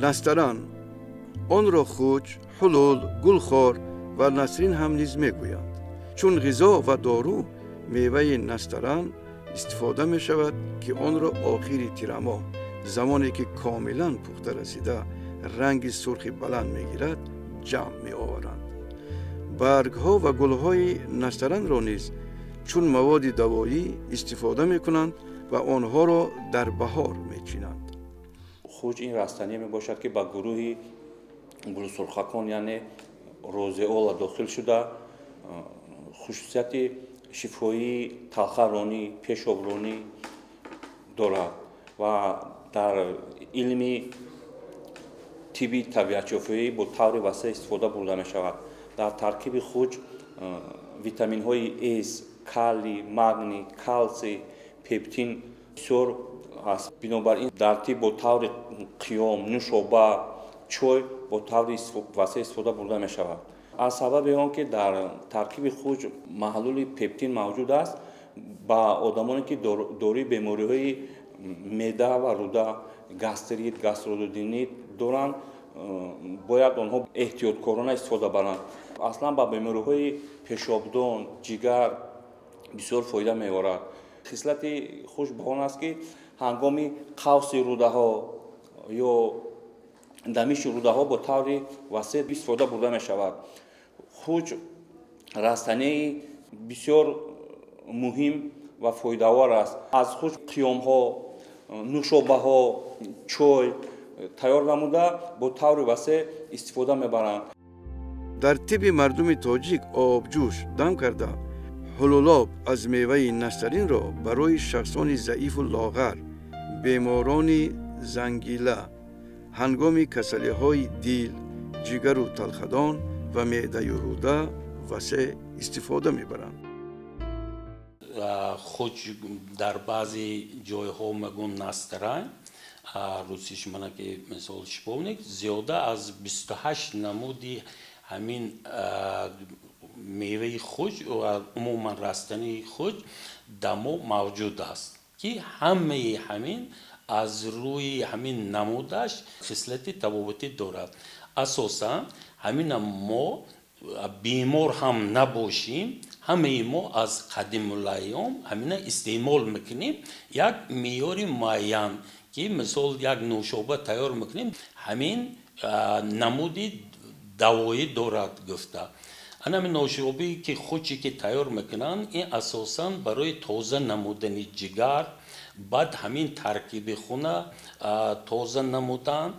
Настаран онро хуҷ, ҳулул, гулхор ва насрин ҳам низ мегӯянд. Чун ғизо ва дору меваи настаран истифода мешавад, ки онро охири тирамоҳ, замоне ки комилан пухта расида ранги сурхи баланд мегирад, ҷамъ меоваранд. Баргҳо ва гулҳои настаранро низ чун маводи давоӣ истифода мекунанд ва онҳоро дар баҳор мечинанд. Хуҷ ин растанӣ мебошад, ки ба гурӯҳи гулсурхакон, яъне розеола дохил шуда, хусусияти шифоии талхаронӣ, пешобронӣ дорад ва дар илми тибби табиатшофиӣ бо таври васеъ истифода бурда мешавад. Дар таркиби хуҷ витаминҳои С, калий, магний, калсий, пептин бисёр аст. Бинобар ин дар тиб бо таври қиём, нӯшоба, чой бо таври васеъ истифода бурда мешавад. Аз сабаби он ки дар таркиби хуҷ маҳлули пептин мавҷуд аст, ба одамоне ки дорои бемориҳои меъда ва руда, гастрит, гастродуденит доранд, бояд онҳо эҳтиёткорона истифода баранд. Аслан ба бемориҳои пешобдон, ҷигар бисёр фоида меорад. Хислати хуш ба он аст, ки ҳангоми қавси рудаҳо ё дамиши рудаҳо бо таври васеъ истифода бурда мешавад. Хуҷ растании бисёр муҳим ва фоидаовар аст. Аз хуҷ қиёмҳо, нӯшобаҳо, чой тайёр намуда бо таври васеъ истифода мебаранд. Дар тибби мардуми тоҷик обҷӯш дам карда ҳулулоб аз меваи настаринро барои шахсони заифу лоғар, беморони зангила, ҳангоми касалиҳои дил, ҷигару талхадон ва меъдаю руда васеъ истифода мебаранд. Хуҷ дар баъзе ҷойҳо мегӯн настаран, русиш мана ки мисол шиповник, зиёда аз 28 намуди ҳамин меваи хуҷ ва умуман растании хуҷ дамо мавҷуд аст, ки ҳамаи ҳамин аз рӯи ҳамин намудаш хислати табобатӣ дорад. Асосан ҳамина мо бемор ҳам набошем, ҳамаи мо аз қадимулайём ҳамина истеъмол мекунем. Як меъёри муайян, ки мисол як нӯшоба тайёр мекунем, ҳамин намуди давоӣ дорад гуфта. Ана ҳамин нӯшобие ки хуче ки тайёр мекунанд, ин асосан барои тоза намудани ҷигар, баъд ҳамин таркиби хуна тоза намудан,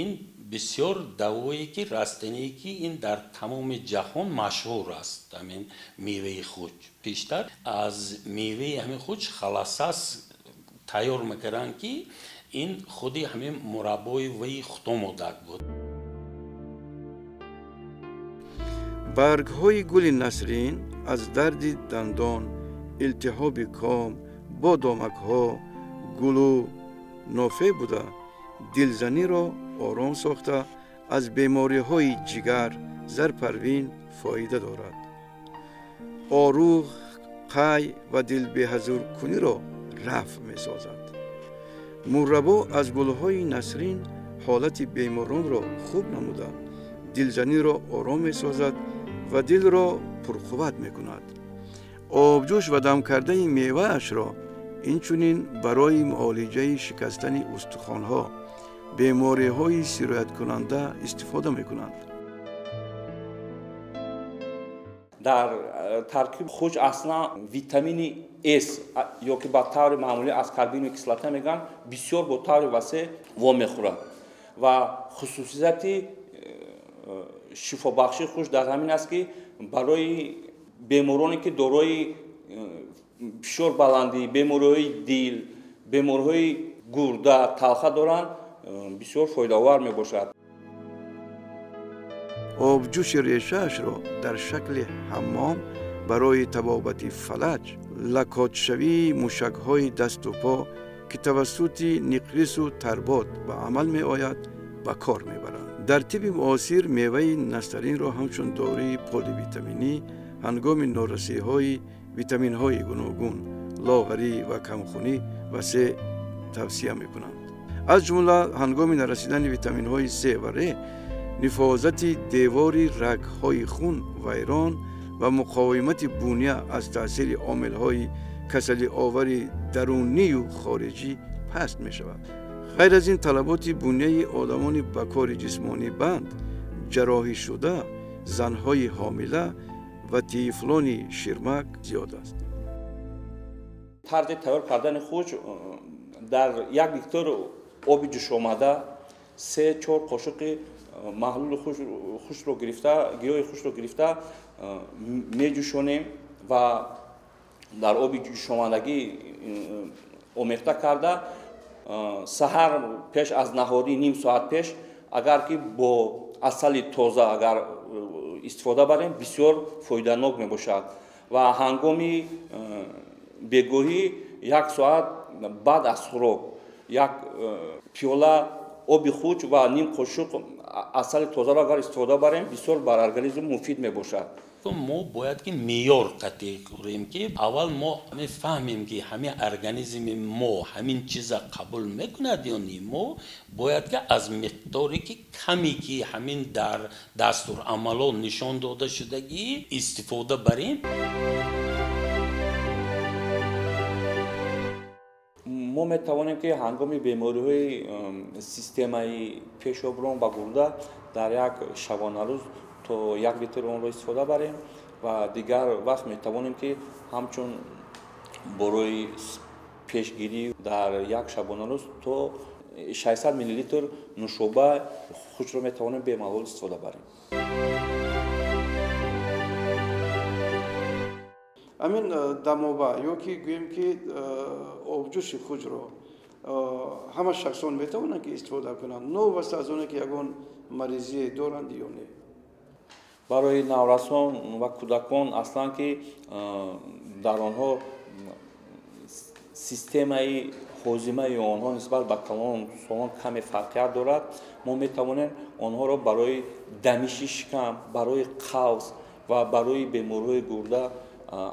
ин бисёр давое ки растание ки ин дар тамоми ҷаҳон машҳур аст. Ҳамин меваи хуҷ пештар аз меваи ҳамин хуҷ халасас тайёр мекарданд, ки ин худи ҳамин мураббои ваи хутомодак буд. Баргҳои гули насрин аз дарди дандон, илтиҳоби ком, бодомакҳо, гулу нофе буда, дилзаниро ором сохта, аз бемориҳои ҷигар, зарпарвин фоида дорад. Оруғ, қай ва дилбеҳазуркуниро рафъ месозад. Муррабо аз гулҳои насрин ҳолати беморонро хуб намуда, дилзаниро ором месозад ва дилро пурқувват мекунад. Обҷӯш ва дам кардаи меваашро инчунин барои муолиҷаи шикастани устухонҳо, бемориҳои сирояткунанда истифода мекунанд. Дар таркиби хуҷ аслан витамини С ё ки ба таври маъмулӣ аскорбиновая кислота мегӯянд, бисёр бо таври васеъ вомехӯрад ва хусусияти шифобахшии хуҷ дар ҳамин аст, ки барои бемороне ки дорои фишор баландӣ, бемориҳои дил, бемориҳои гурда, талха доранд, бисёр фоидаовар мебошад. Обҷӯши решаашро дар шакли ҳаммом барои табобати фалаҷ, лакотшавии мушакҳои дасту по, ки тавассути ниқрису тарбот ба амал меояд, ба кор мебаранд. Дар тибби муосир меваи настаринро ҳамчун дории поливитаминӣ ҳангоми норасиҳои витаминҳои гуногун, лоғарӣ ва камхунӣ васеъ тавсия мекунанд. Аз ҷумла ҳангоми нарасидани витаминҳои С ва Р, нифозати девори рагҳои хун вайрон ва муқовимати буня аз таъсири омилҳои касалиовари дарунию хориҷӣ паст мешавад. Ғайр аз ин, талаботи буняи одамони ба кори ҷисмонӣ банд, ҷарроҳӣ шуда, занҳои ҳомила ва тифлони ширмак зиёд аст. Тарзи тайёр кардани хуҷ: дар як литр оби ҷӯшомада 3-4 қошуқи маҳлули хушро гирифта, гиёҳи хушро гирифта меҷӯшонем ва дар оби ҷӯшомадагӣ омехта карда, саҳар пеш аз наҳорӣ, ним соат пеш, агар ки бо асали тоза агар истифода барем, бисёр фоиданок мебошад. Ва ҳангоми бегоҳӣ як соат баъд аз хӯрок як пиёла оби хуҷ ва ним қошуқ асали тозаро агар истифода барем, бисёр бар организм муфид мебошад. Мо бояд ки меъёр қатъӣ кунем, ки аввал мо мефаҳмем, ки ҳамин организми мо ҳамин чиза қабул мекунад ё не. Мо бояд ки аз миқдоре ки каме ки ҳамин дар дастурамалҳо нишон дода шудагӣ истифода барем. Мо метавонем, ки ҳангоми бемориҳои системаи пешоброн ва гурда дар як шабонарӯз то 1 литр онро истифода барем ва дигар вақт метавонем, ки ҳамчун барои пешгирӣ дар як шабонарӯз то 600 миллилитр нӯшоба хушро метавонем бемалол истифода барем. Ҳамин дамоба ё ки гӯем ки обҷӯши хуҷро ҳама шахсон метавонанд ки истифода кунанд, новобаста аз оне ки ягон маризие доранд ё не? Барои наврасон ва кӯдакон аслан ки дар онҳо системаи ҳозимаи онҳо нисбат ба калонсолон каме фарқият дорад, мо метавонем онҳоро барои дамиши шикам, барои қавз ва барои бемориҳои гурда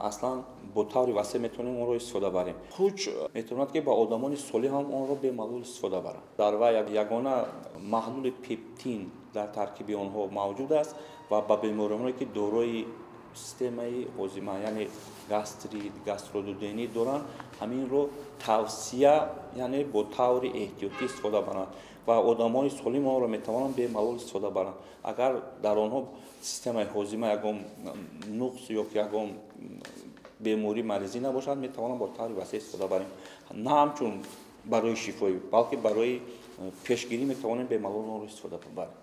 аслан бо таври васеъ метавонем онро истифода барем. Хуҷ метавонад, ки ба одамони солим ҳам онро бемалол истифода баранд. Дар вай ягона маҳлули пептин дар таркиби онҳо мавҷуд аст ва ба бемориҳое, ки дорои системаи ҳозима, яъне гастрит, гастродуденит доранд, ҳаминро тавсия, яъне бо таври эҳтиётӣ истифода баранд ва одамони солим онро метавонанд бемалол истифода баранд. Агар дар онҳо системаи ҳозима ягон нуқс ё ки ягон беморӣ, маризӣ набошад, метавонанд бо таври васеъ истифода барем. На ҳамчун барои шифоӣ, балки барои пешгирӣ метавонем бемалол онро истифода барем.